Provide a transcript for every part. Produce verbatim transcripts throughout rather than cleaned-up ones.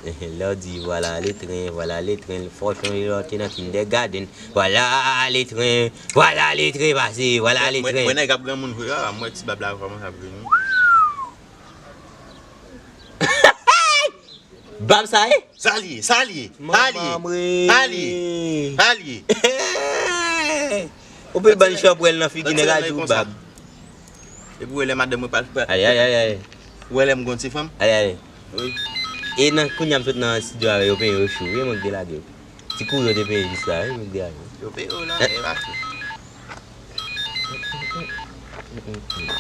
Lè w di vwala le tren, vwala le tren, fò w sonje lè w te nan kindergarten. Vwala le tren, vwala le tren pase, vwala le tren. Mwen nèg ap granmoun vre a, mwen ti bab la kòmanse ap vini. Bab sa ye? Sa li ye, sa li ye, sa li ye, sa li ye, sa li ye. Ou pe ban chanpwèl nan figi nèg a di w bab. Epi w wè lè madanm mwen pral pral. Ay, ay, ay, ay. Ou wè lè m gon ti fanm? Ay, ay. Wi. E nan kounye a m sot nan estidyo avè yo, peye yo cho. Wi, mwen k delage yo. Ti kouri yo te peye jis la, wi, mwen k delage yo. Yo peye yo la, e pa cho.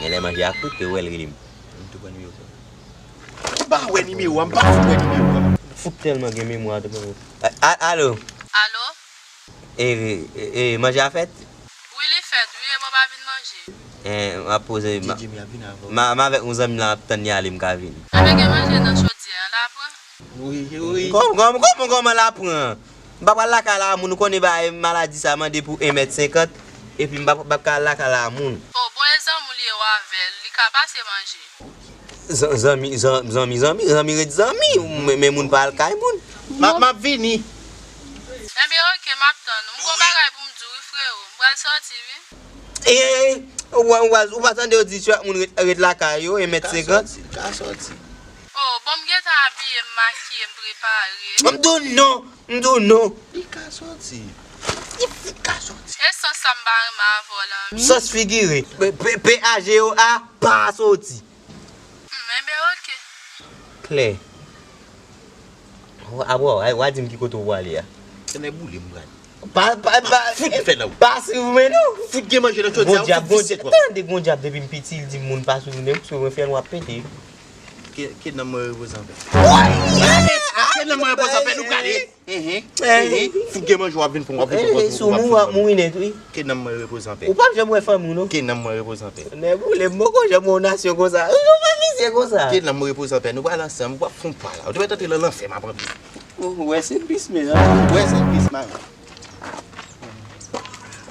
Gen lè manje a kwit ke w wè l rele m. M tou pran nimewo sa. M pa wè nimewo a, m pa fout wè nimewo a. Fout tèlman gen memwa tou. A- a- Alo. Alo? E, e, e, manje a fèt? Wi, li fèt, wi, e mwen pa vin manje. E, m ap poze, ma, Djidji, m ap vin avè w. Ma, m avèk yon zanmi la, m ap tann li ale, m ka vini. Enben, gen manje nan chodyè a, la pran. Wi, wi. Kòm, kòm, kòm, kòman la pran? M pa pral lakay la moun, ou konnen bagay maladi sa mande pou en mèt senkant, epi m pa, pa ka al lakay la moun. O, bon, e zanmi w li ye w avè l, li ka pase manje. Zan- zanmi, zan- zanmi, zanmi, zanmi ret zanmi, men, men moun pa al kay moun. M ap, m ap vini. Enben, oke, m ap tann ou. M gon bagay pou m di w, wi, frewo. M pral sòti, wi. E, e, e, ou, ou, ou pa tande yo di chak moun ret, ret lakay yo, en mèt senkant? Li ka sòti, li ka sòti. O, bon, m gentan abiye, m makiye, m prepare. M di w non, m di w non. Li ka sòti. Li fout ka sòti. E sans sa m pa renmen avè w la, wi. Sans figire. P, P, P A G O A, pa sòti. Hmm, enben, oke. Klè. Wa, wa, wa, wa di m ki kote w prale a. Tennè boule m prale. Pa, pa, pa, fout fè nan ou. Pa swiv mwen non. Fout gen manje nan chòdyè a, fout visye twòp. Tande, gon dyab depi m piti, l di m moun pa swiv mwen, paske mwen fè l w ap pete. Ke, ke nanm mwen repoze anpè. Ke nanm mwen repoze anpè, nou prale. Fout gen manje w ap vin fè, w ap vin fè, w ap vin fè. Sou mou, w ap mouri nèt, wi. Ke nanm mwen repoze anpè. Ou p ap janm wè fanmi w non. Ke nanm mwen repoze anpè. Nèg ou le m poko janm wè yon nasyon konsa. Ou pa visye konsa. Ke nanm mwen repoze anpè. Nou pral ansanm, w ap fè yon pa la. Ou te mèt antre nan lanfè, m ap antre. Ou wè se pis men an. Ou wè se pis men an.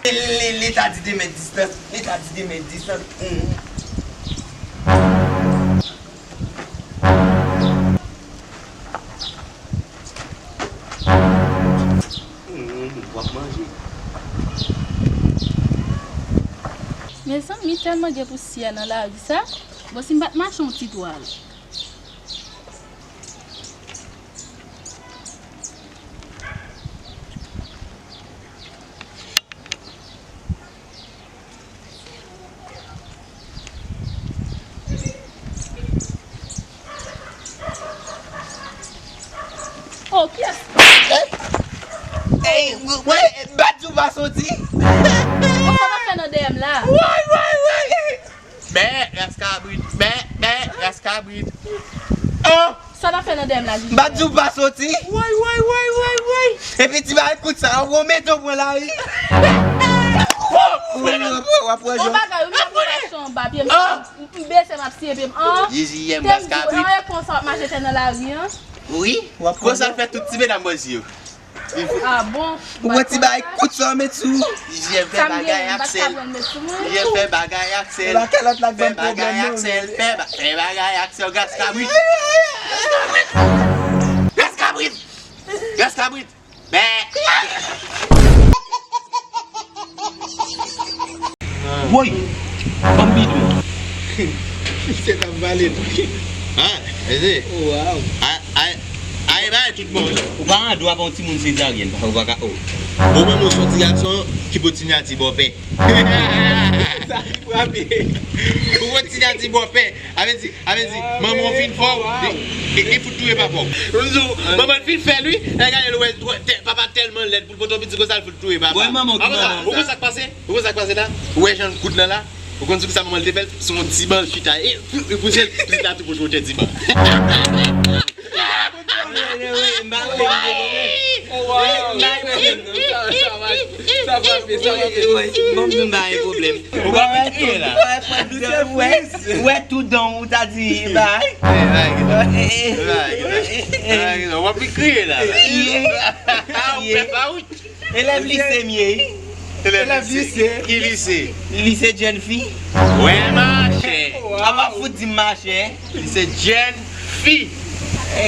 Li, li, li ta di de mèt distans. Li ta di de mèt distans. W ap manje. Mezanmi, tèlman gen pousyè nan lari sa. Bon, si m pa t mache yon ti twal. Oh, kiyès? Ey, ey, w-, w-, bat di w pa soti. Oh, sa w ap fè nan dèyè m la? Woy, woy, woy. Bè, ras kabrit. Bè, bè, ras kabrit. Oh! Sa w ap fè nan dèyè m la, Jiji? M pa di w pa soti. Woy, woy, woy, woy, woy. Epi ti bagay kout sa, w mete w pran lari. W ap pran jòl. Yon bagay, yon bagay anba pye m, m bese, m ap siye pye m. An, Jiji, yè m ras kabrit. Te m di w, an, e konsa w ap mache tè nan lari, an. Wi, w ap pran jòl. Konsa l fè tout ti medam bòz yo. Ah bon? Ou pran ti bagay kout sa w met sou. J F fè bagay ak sèl. J F fè bagay ak sèl. Fè bagay ak sèl. Fè ba-, fè bagay ak sèl. Ras kabrit. Ras kabrit. Ras kabrit. Bè. Woy! Ban m bidon. Misye t ap vale l. Hein? Ede. Waw. A, a, a, e bay tout bon. Ou pa an dwa ba yon timoun sezaryèn, paske ou pa ka, oh. Ou menm ou se yon ti gason ki pot sinyati bòpè. Sa ki frape. Ou pot sinyati bòpè. A vle di, a vle di, manman w fin fè w, li, li, li fout touye papa w. M di w, manman l fin fè l, wi. Lè gade l wè, wè, tè-, papa tèlman lèd pou l pote yon piti konsa, l fout touye papa. Wè manman w ki manman. Ou konn sa k pase? Ou konn sa k pase la? Ou wè jan l kout lan la? Ou konn se pou sa manman l te fè l? Se yon diban l chita. E, e pou sèl pitit la tou pote yon diban. Anyway, m pa konnen m gen pwoblèm. M pa gen pwoblèm non. Sa, sa va, sa va, sa va. Bon, m di m pa gen pwoblèm. Ou pa vin kriye la. Ou wè tout dan ou ta di bay. Ou pa vin kriye la. Ou fè fawout. Elèv lise m ye, wi. Elèv lise. Ki lise? Lise jèn fi. Wè machè. Apa fout di m machè. Lise jèn fi. E,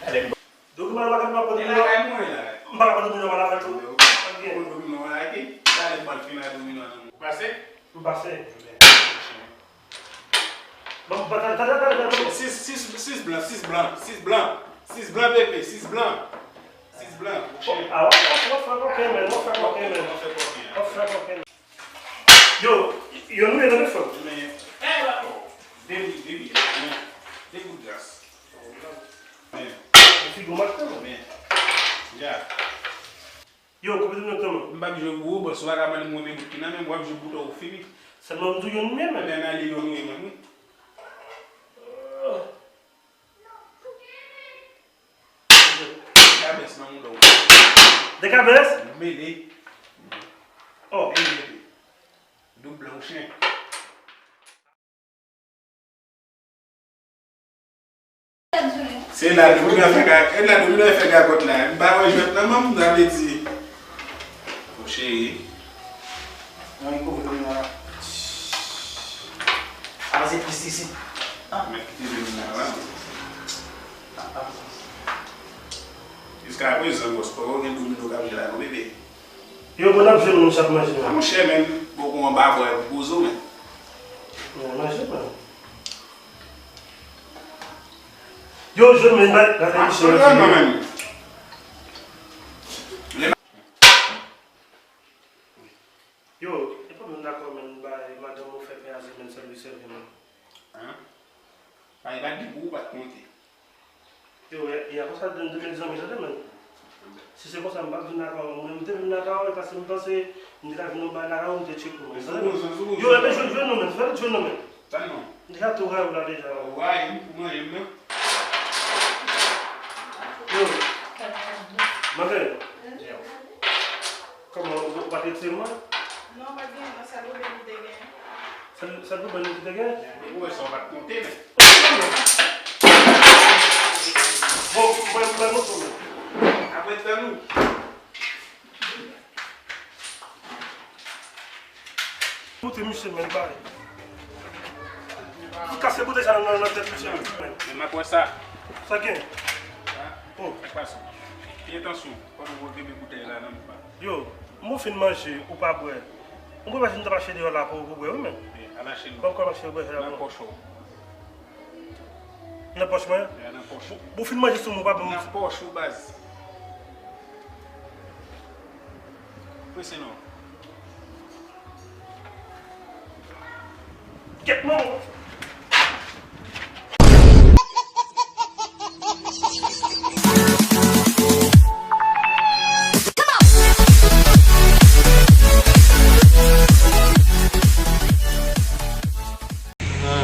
Gade m. Dokiman yo pa gen dwa pran domino. M pa ka pran domino mal avè tou. Pran domino a ki? Gade m pral fin ak domino a nan men. Pase? M pase. Bon, bon, tande, tande, tande, tande. Sis, sis, sis blan, sis blan, sis blan. Sis blan, bebe, sis blan. Sis blan. Ah, w ap fè koken, men, w ap fè koken, men. W ap fè koken. Yo, yo, nou ye nan defo. Men, eh, la, oh. Debi, debi, men. De gout gras. Men. Ou fi gwo mak, men. Men. Ya. Yo, koupe tout nan tan. M p ap jwe pou ou, bòs, ou pa ka mande m renmen bout ki nan men m, w ap jwe bouton ou fini. Sèlman m di w youn menm. Ebyen, n ale youn ou ye menm, wi. Kabès nan mouda w. Kabès? Mele. Oh. Mele. Doub blan chen. Se la domino fè ga-, e la domino fè gagòt la. M pa wè jwèt nan men m, sa vle di. O cheri. Nan li kouvri domino la. Avanse plis isit. Ah. Mèt kite domino la, la. Ah, ah. Jiskaprezan, bòs, poko gen domino k ap jwe la, non, bebe. Yo, bon, n ap jwenn moun sa ap manje, a, men. Monchè, men, poko anba bò, e pou poze w, men. Yo, manje, men. Yo, jwenn, men, gade, gade, misye, men. Yo, e pa menm dakò, men, bay madanm ou fè pen a sèl li sèvi, men. Hein? Ay, pa di pou ou pa t konte. Yo, y a, y a konsa de, de mil zanmi, tande, men. Si se konsa, m p ap vin lakay ou. Mwen, m te vin lakay ou, e paske m panse m te ka vin yon bagay lakay ou, m te tcheke ou, men. Tande, men. Yo, epi jwenn, jwenn nou, men. Fè l jwenn nou, men. Tann non. M te ka tou rayi w la deja. Ou rayi m pou manje m nan. Yo. Manzè. Kòman, ou, ou pa t retire mwen? Non, pa t gen, non, sèl pwoblèm li te gen. Sèl, sèl pwoblèm li te gen? Ou wè sa w pa t konte, men. Bon, mwen, mwen, mwen, mwen. Apre tan nou. Koute misye, men, bay. Ou kase boutèy sa nan, nan tèt misye, men. Men m ap wè sa. Sa gen? Hein? Oh. Sa k pase? Ki entansyon? Pandan w kenbe boutèy la nan men pa. Yo, m fin manje, ou pa bwè. Ou bwè, paske m t ap mache deyò la pou, pou bwè, wi, men. Al achte l. Bon, kòman se bwè la, nan pòch ou. Nan pòch mwen? Ya, nan pòch ou. Ou, ou fin manje sou mwen, ou pa ban m. Nan pòch ou, baz. Prese non. Kèt non.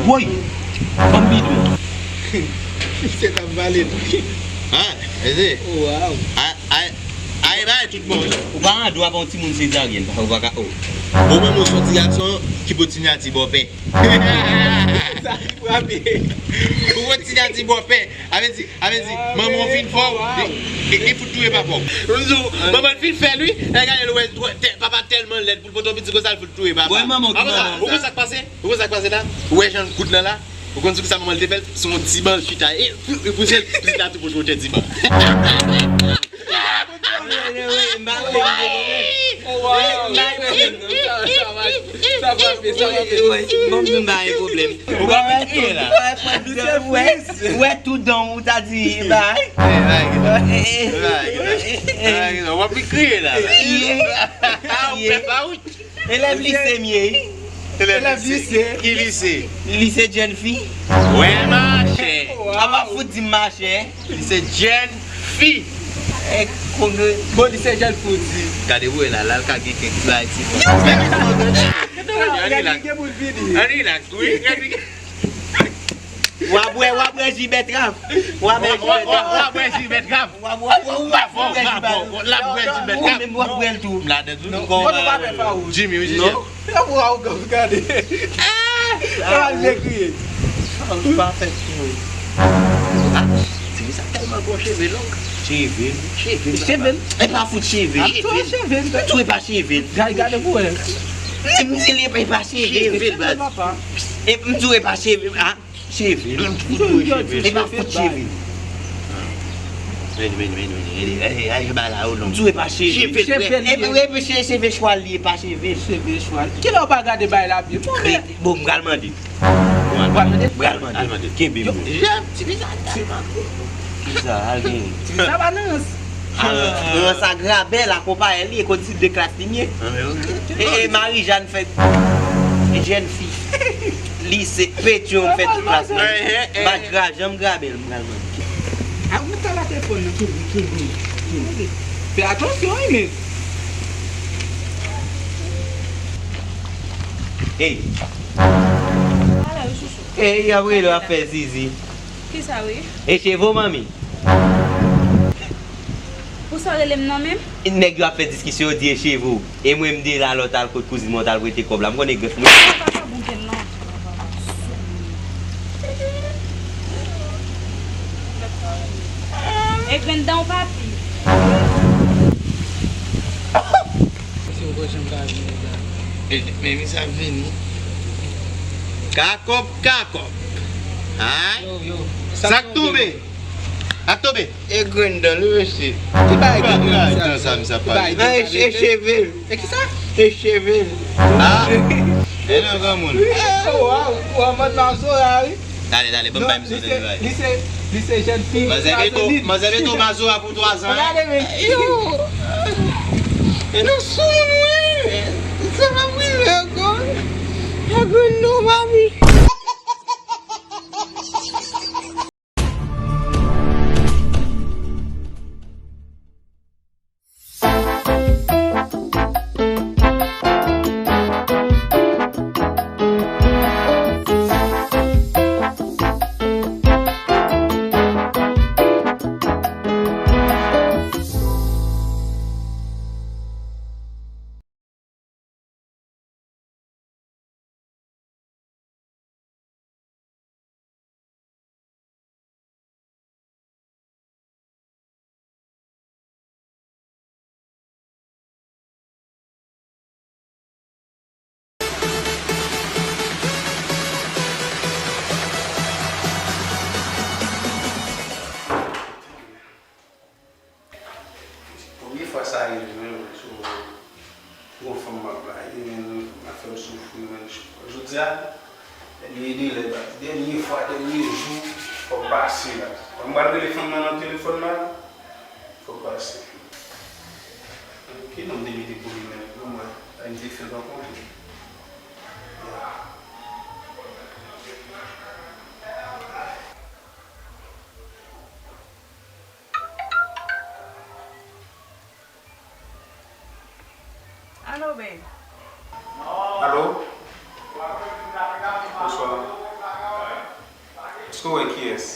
Woy! Ban m bidon. Misye t ap vale l. Hein? Ede? Waw. A, a, a, e bay tout bon. Ou pa gen dwa ba yon timoun sezaryèn, ou pa ka, oh. Ou menm ou se yon ti gason ki pot sinyati bòpè. Sa ki frape. Ou pot sinyati bòpè. A vle di, a vle di, manman w fin fè w, li, li, li fout touye papa w. M di w, manman l fin fè l, wi. Lè gade l, wè, wè, tè-, papa tèlman lèd pou l pot yon pitit konsa, l fout touye papa. Wè manman w ki manman w. Ou konn sa k pase? Ou konn sa k pase la? Ou wè jan l kout lan la? Ou konn sou kisa manman l te fè l? Se yon diban l chita. E, e pou sèl pitit la tou pote yon diban. Bon, m pa gen pwoblèm. Ou pa vin kriye la. Ou wè tout dan ou ta di bay. W ap vin kriye la. Ou fè fawout. Elèv lise m ye, wi. Elèv lise. Ki lise? Lise jèn fi. Wè machè. A pa fout di m machè. Lise jèn fi. E kongo. Bon, lise jèn fi w di. Gade wè la, la l ka gen kèk ti bagay ti. An rilaks. An rilaks, wi. W ap bwè, w ap bwè ji bètrav. W ap bwè ji bètrav. W ap bwè, w ap bwè ji bètrav. L ap bwè ji bètrav. Ou menm w ap bwè l tou. M ladan tou. Jimmy, wi, Jimmy. Yo, waw, gade. Sa al vle kriye. Sa pa fèt pou mwen. Ah, ti fi sa tèlman bon cheve long. Cheve l. Cheve l. Cheve l. E pa fout cheve l. Cheve l. Tou e pa cheve l. Gade, gade pou wè. M di li e pa cheve l. Cheve l, baz. E m tou e pa cheve l. Ah. Cheve l. E pa fout cheve l. Vini, vini, vini, vini. Tou e pa cheve l. Cheve l. E pi cheve chwal li e pa cheve l. Cheve chwal. Kilè w pa gade bay la byen? Bon, m pral mande. Pral mande? Pral mande. Kenbe m. Jèm, ti vizaj tèlman gwo. Kisa, al gen. Ti vizaj pa nan rans. Rans a grabè l akonpaye li, e konn si de klas li ye. E, e Marijàn fè jèn fi. Lise Petyon fè tout klas mwen. M pa gra-, janm grabè l, m pral mande. A, ou mete la telefòn nan, kenbe, kenbe, kenbe. Fè atansyon, wi, men. Ey. Ala, wi, chouchou. Ey, y ap rele w ap fè zizi. Kisa, wi? E cheve w, manmi? Ou Sa w rele m nan menm? Nèg yo ap fè diskisyon, yo di e cheve w. E mwen, m de la, lòt al kot kouzin mwen, t al prete kòb la. M konnen gen moun. Sa pa ka bon kè m non. E grenn dan w, papi. Si w wè jan m ka vini la. E, men mi sa vini. Kakòp, kakòp. Ay. Yo, yo. Sa k tonbe? Sa k tonbe? E grenn dan li, mesye. Ki bay grenn dan sa, misye ap pale? Nan e, e cheve l. E ki sa? E cheve l. Ah. E nan granmoun. Waw, waw, mwen nan zo la, wi. Dale, dale, ban m bay misye de bagay. Li se, li se, li se jèn fi. Manzè Beto, manzè Beto mazora pou twa zan. Gade, men. Yo. E nan sou moun, wi. Sa va brile ankò. E grenn dan, mami. Premye fwa sa rive mwen, so, gon fanm m ap blayi, men nou, m ap fè m soufri, men jodi a, dènye delè, baz, dènye fwa, dènye jou, fò m pase la. Mwen m pral rele fanm nan nan telefòn la, fò m pase. Ki non m te mete pou li menm? Ban m wè, sa m te fè rankontre. Alo, babe. Alo? Bonswa. Èske w wè kiyès?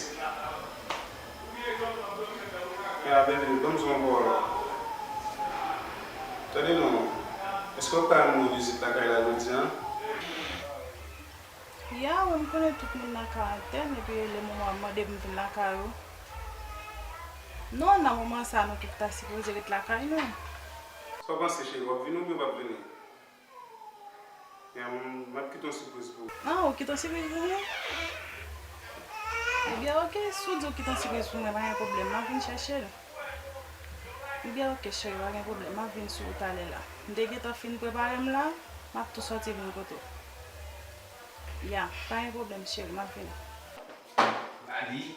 Ya, baby, ban m di w yon pawòl. Tande non, èske w ap ka rann mwen vizit lakay la jodi a? Ya, wi, m konnen tout moun nan karantèn, epi lè manman an mande m vin lakay ou. Non, nan moman sa a, nou tout ta sipoze ret lakay nou. Sa w panse, cheri, w ap vini oubyen w p ap vini? Ya, m, m ap kite yon sipriz pou ou. Ah, ou kite yon sipriz pou mwen? Ebyen, oke, si w di w kite yon sipriz pou mwen, pa gen pwoblèm, m ap vin chèche l. Ebyen, oke, cheri, pa gen pwoblèm, m ap vin sou ou talè la. M te gentan fin prepare m la, m ap tou sòti vin kote w. Ya, pa gen pwoblèm, cheri, m ap vini. Dali.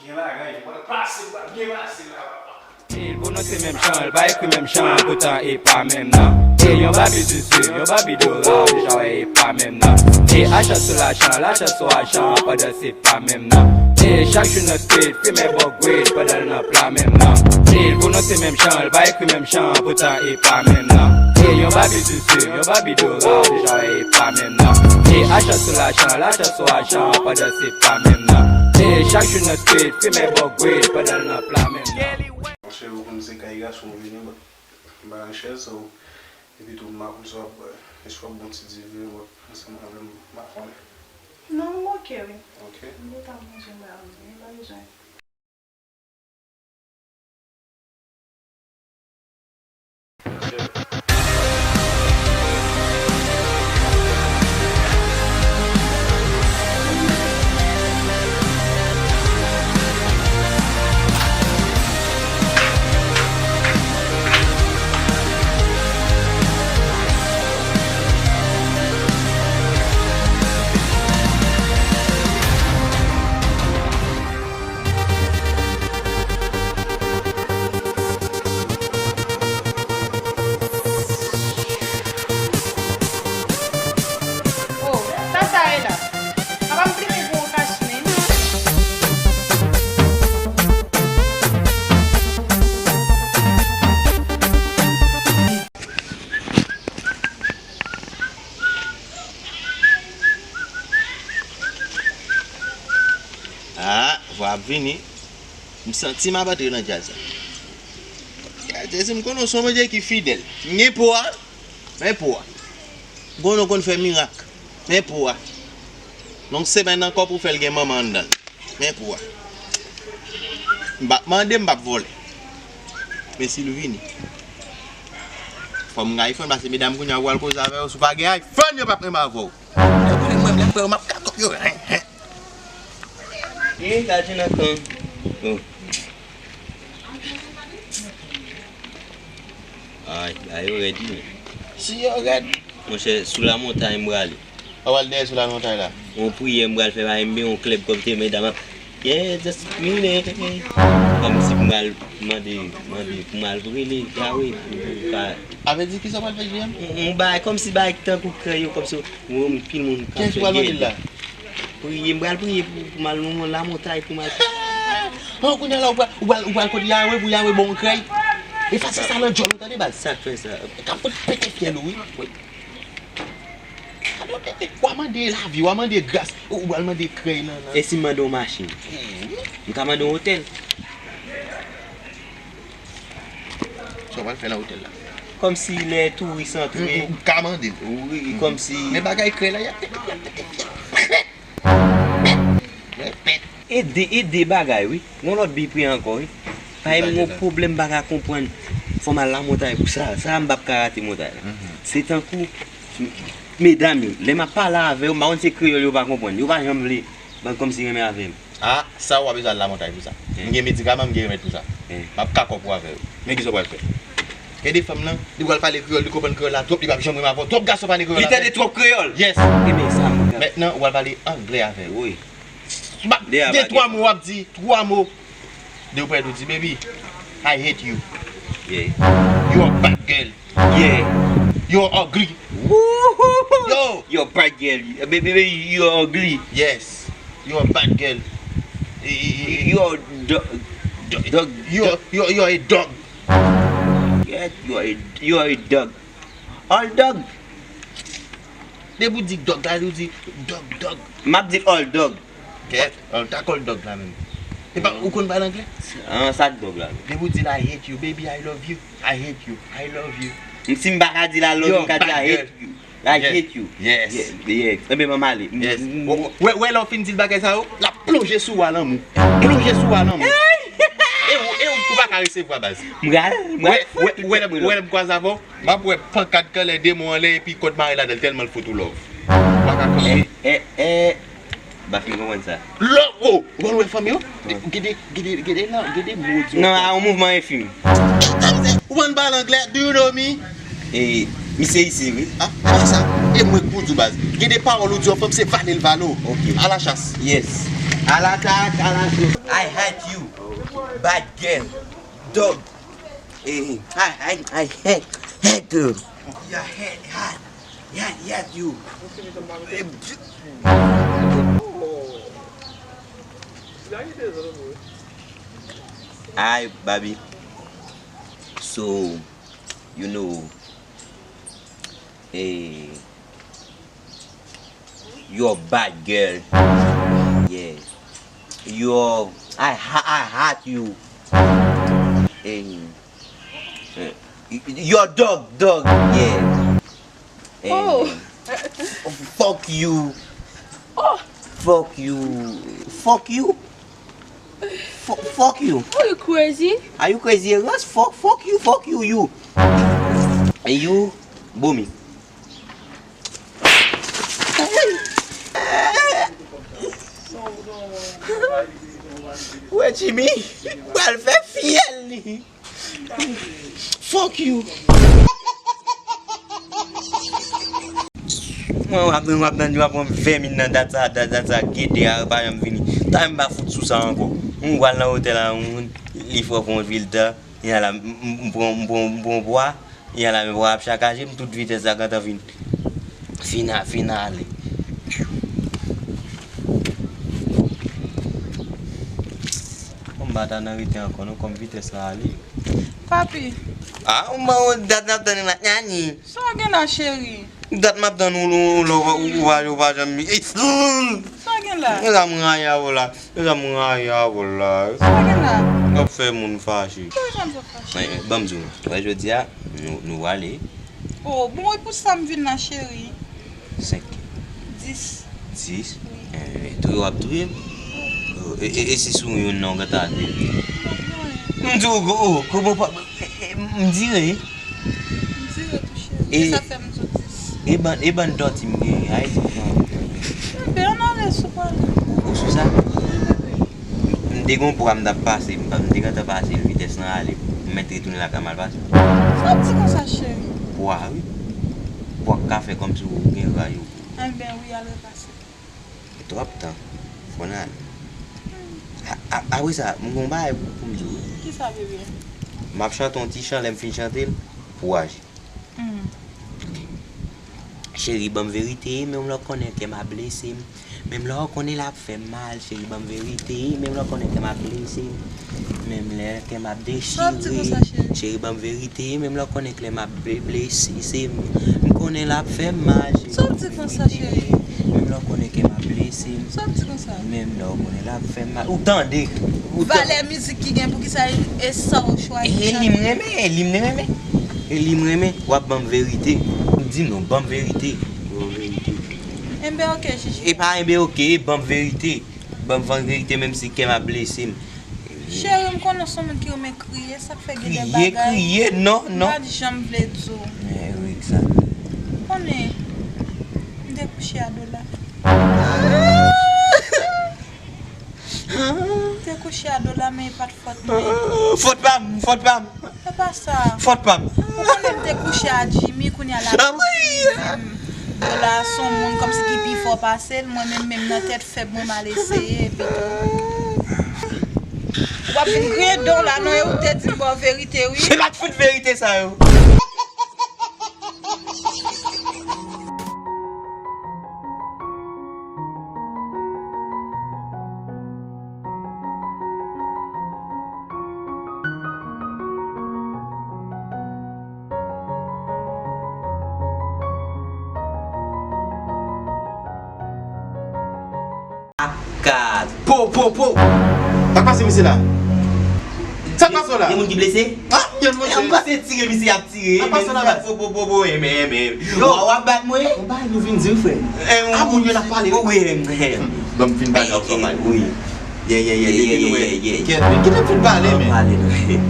Gen bagay, m pral pase, m pral byen pase la, papa. E l pwononse menm jan, l pa ekri menm jan, poutan e pa menm nan. E yon babi zuzu, yon babi dora, ou deja wè e pa menm nan. E ajan sou lajan, lajan sou ajan, pandan se pa menm nan. E chak jou nan street, fimen bon grid, pandan l nan pla menm nan. E l pwononse menm jan, l pa ekri menm jan, poutan e pa menm nan. E yon babi zuzu, yon babi dora, ou deja wè e pa menm nan. E ajan sou lajan, lajan sou ajan, pandan se pa menm nan. E chak jou nan street, fimen bon grid, pandan l nan pla menm nan. Monchè, ou konn se kay gason w vini, but m pa nan chèz, so, epi tou m pa konn sa w ap bwè. Èske w ap bwè yon ti diven, but ansanm avè m, m pa konnen. Non, m oke, wi. Oke. M gentan manje, m pa, m pa bezwen. Oh, sa sa ye la? Apa m plimen pou yon kach men. Ah, vwa ap vini. M santi m ap antre nan djaz la. Djaz, m konnen w se yon Bondye ki fidèl. M gen po a, men po a. M konnen w konn fè mirak, men po a. Nan yon semèn ankò pou w fè l gen manman anndan l. Men pou a. M p ap mande, m p ap vòlè. Men si l vini, fò m gen iPhone, paske medam kounye a ou al koze avè yo, si w pa gen iPhone, yo p ap renmen avè w. Lè w konnen mwen, lè m wè yo, m ap kakòp yo. Hen, hen. Ih, gade nan kan. Oh. Ay, ay, yo rèd, wi. Si yo rèd. Monchè, sou lamontay m prale. Ou pral dèyè sou lamontay la? Yon priyè m pral fè, pa m gen yon klèb kòm te medam ap. Yeah, just me, man. Kòm si m pral mande, mande pou m al rele Yahweh, pou, pou ka. A vle di kisa w pral fè, J M? M, m bay, kòm si bay tankou krèy yo, kòm si, m, m, pil moun ka fè gèl. Kiyès ou pral mande l la? Priye, m pral priye pou, pou m al nan lamontay, pou m al. Oh, kounye a la, ou pral, ou pral, ou pral kote Yahweh, pou Yahweh ba w yon krèy. Efase sa nan djòl ou, tande, baz. Sa k fè sa? K ap fout pete fyèl ou, wi. Wi. Gade yon tete, w a mande lavi, w a mande gras, ou, ou pral mande krèy nan, nan. E si m mande w machin? Hmm. M ka mande w otèl? Sa w pral fè nan otèl la? Kòmsi lè touris antre. M, m ka mande l. Wi, kòmsi. Men bagay krèy la, y ap pete, y ap pete. Rèpèt. E de, e de bagay, wi. Yon lòt bipre ankò, wi. Paske m gon pwoblèm, m pa ka konprann. Fò m al lamontay pou sa. Sa, m p ap ka rate montay la. Mhm. Se tankou, m, medam yo, lè m ap pale avè yo, m pa konn se kreyòl yo pa konprann. Yo pa janm vle ban kòmsi renmen avè m. A, sa w a bezwen al lamontay pou sa. M gen medikaman, m gen remèd pou sa. M ap kakòp ou avè yo. Men kisa w pral fè? Gen de fanm nan, li pral pale kreyòl, li konprann kreyòl la twòp, li p ap janm renmen avè w. Twòp gason pale kreyòl avè l. Li tande twòp kreyòl. Yes. Ebyen, sa m ka. Mentnan, ou pral pale anglè avè l. Wi. De twa mo w ap di, twa mo. De ou pral di, baby, I hate you. Yeah. You are bad girl. Yeah. You're ugly. Woohoo! Yo! You're bad girl. Baby, baby, you're ugly. Yes. You're a bad girl. You're do- dog. You're, you're, you're a dog. Yeah, you're a, you're a dog. All dog. Depi w di dog la, ou di dog, dog. M ap di all dog. Kèt, an ta kòl dog la menm. Epa, ou konn pale anglè? An, sa k dog la menm? Depi w di l, I hate you, baby, I love you. I hate you, I love you. M, si m pa ka di l I love you, m ka di I hate you. I hate you. Yes. Yeah, yeah. Enben, ban m ale. Yes. Wè, wè, lè w fin di l bagay sa yo, l ap plonje sou w a lanmou. Plonje sou w a lanmou. E ou, e ou, ou pa ka resevwa baz. M pral, m pral fout. Wè, wè, wè, lè m kwaze avè w, m ap wè pankat k anlè, de mo anlè, epi kòd mare ladan l, tèlman l fout ou love. Ou pa ka kanpe. Eh, eh, eh. M pa fin konprann sa. Love, oh, ou konn wè fanm yo? Gen de, gen de, gen de lan, gen de mo di. Non, a yon mouvman enfim. Ou konn pale anglè? Do you know me? E, misye isi, wi. A, a sa, e mwen k pou di w baz. Gen de pawòl ou di yon fanm, se vale l vale w. Ok. A la chas. Yes. A la tak, a la chas. I hate you. Bad girl. Dog. Eh, I, I, I hate, hate you. Your head hot. Yeah, yeah, you. Eh, Hi, Bobby. So, you know, eh, you're a bad girl. Yeah. You're, I, ha- I hate you. Eh, eh, you're dog, dog. Yeah. Eh, oh. Fuck you. Oh. Fuck you. Fuck you. Fu- fuck you. Oh, you crazy? Are you crazy, Erans? Fuck, fuck you, fuck you, you. And you, Bomi. Wè Jimmy pral fè fyèl li. Fuck you. Mwen w ap, w ap nan, w ap pran vèmin nan dat sa, dat, dat sa, gede a pa janm vini. Talè m pa fout sou sa ankò. M pral nan otèl la, m, li fò pou yon vil tan. Yala, m, m, m pran, m pran, m pran pwa. Yala, men pwa ap sakaje m, tout vitès la gentan fin, fin a, fin ale. Bon, m pa ta nan rete ankò, non, kòm vitès la ale. Papi. Ah, ou ban yon dat n ap tann la, nani. Sa w gen la, cheri? Dat m ap tann ou, ou, ou, ou, ou pa, ou pa janm. Sa w gen la. Mezanmi, rayi avè w la. Mezanmi, rayi avè w la. Sa gen la? W ap fè moun fache. Ki jan de fache? Ban m di w, wè, jodi a, nou, nou ale. Oh, bon, e pou sa m vin la, cheri. Senk. Dis. Dis? Wi. Eh, touye w ap touye m. Oh, e, e, e si sou youn nan w gentan ate? M di w, oh, kòman w pa, eh, eh, m dire. M dire tou, cheri. E sa fè m di w dis. E bann, e bann dòti m genyen, Ayiti pran. Enben, ann ale sou pale. Ou sou sa? M te gen yon pwa m t ap pase, m te gentan pase l vitès lan ale. M mèt retounen lakay m al pase. Sa w di konsa, cheri? Pwa, wi. Pwa k ka fè kòmsi w gen ray ou. Enben, wi, al repase. Twòp tan. Fò n ale. A, a, apre sa, m gen yon bagay pou, pou m di w, wi. Kisa, bebe? M ap chante yon ti chan, lè m fin chante l, pou w aji. Hmm. Cheri, ban m verite, menm lè w konnen kè m ap blese m. Menm lè w konnen l ap fè m mal, cheri, ban m verite, menm lè w konnen kè m ap blese m. Menm lè kè m ap dechire. Sa w ap di konsa, cheri? Cheri, ban m verite, menm lè w konnen kè m ap ble-, blese m. M konnen l ap fè m mal, cheri. Sa w ap di konsa, cheri? Menm lè w konnen kè m ap blese m. Sa w ap di konsa? Menm lè w konnen l ap fè m mal. Ou tande? Ou tande? Valè mizik ki gen, poukisa e, e sa w chwazi chante? E li m renmen, e li m renmen. E li m renmen, w ap ban m verite. M di nou, ban m verite. Ban m verite. Enben, oke, Jiji. E pa enben, oke, ban m verite. Ban m van verite, menm si kè m ap blese m. Cheri, m konnen w se yon moun ki renmen kriye, sa k fè gen de bagay. Kriye, kriye, non, non. M pa t janm vle di w. Men, wi, egzak. Ou konnen, m te kouche a do la. M te kouche a do la, men e pa t fòt mwen. Fòt pa m, fòt pa m. Se pa sa. Fòt pa m. Ou konnen m te kouche a Jimmy, kounye a l ap di m, Dola se yon moun kòmsi ki pi fò pase l, mwen menm, menm nan tèt fèb mwen, m al eseye, epi tou. W ap vin griyen don la, non, e ou te di m ba w verite, wi. Se pa t fout verite sa yo. Kat. Po, po, po. Sa k pase misye la? Sa k pase w la? Gen moun ki blese? Ah, gen moun blese. Yon pase tire misye ap tire. Sa k pase w la, baz? Po, po, po, po, enben, enben. Yo. W ap bat mwen? Yon bagay nou vin di, frè. A, moun yo n ap pale. Wi, enben. Ban m fin pale ansanm ak ou. Wi. Yeah, yeah, yeah, yeah, yeah, yeah. Kèt, men kite m fin pale, men. Pale, non.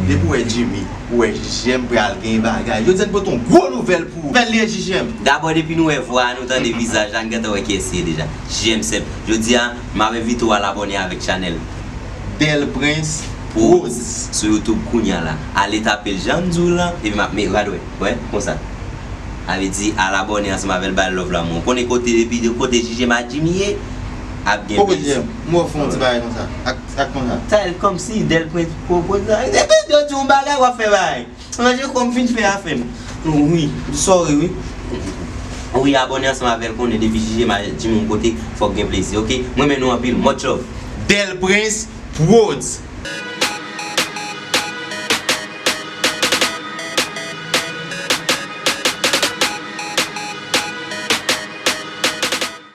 Depi w wè Jimmy, ou wè J J M pral gen bagay. Jodi a n pote yon gwo nouvèl pou ou. Nouvèl li ye, J J M. Dabò, depi nou wè vwa a, nou tande vizaj la, n gentan wè kiyès li ye deja. J J M senp. Jodi a, m ap envite w al abòne avèk chanèl Del Prince Prodz sou YouTube kounye a la. Ale tape l jan m di w lan, epi m ap met rad wè, wè, konsa. Sa vle di, al abòne ansanm avè l, ba l love la, mon. Konnen kote, depi de kote J J M ak Jimmy ye, ap gen plis. Poko J J M, m wè w fè yon ti bagay konsa. Ak, ak konsa. Sa, kòmsi Del Prince Prodz la. Epi yo di yon bagay, w ap fè bagay. Manje kò m fin fè afè m. Wi, sorry, wi. Wi, abòne ansanm avè l, konnen depi J J M ak Jimmy yon kote, fòk gen plezi, oke? Mwen renmen nou anpil, much love. Del Prince Prodz.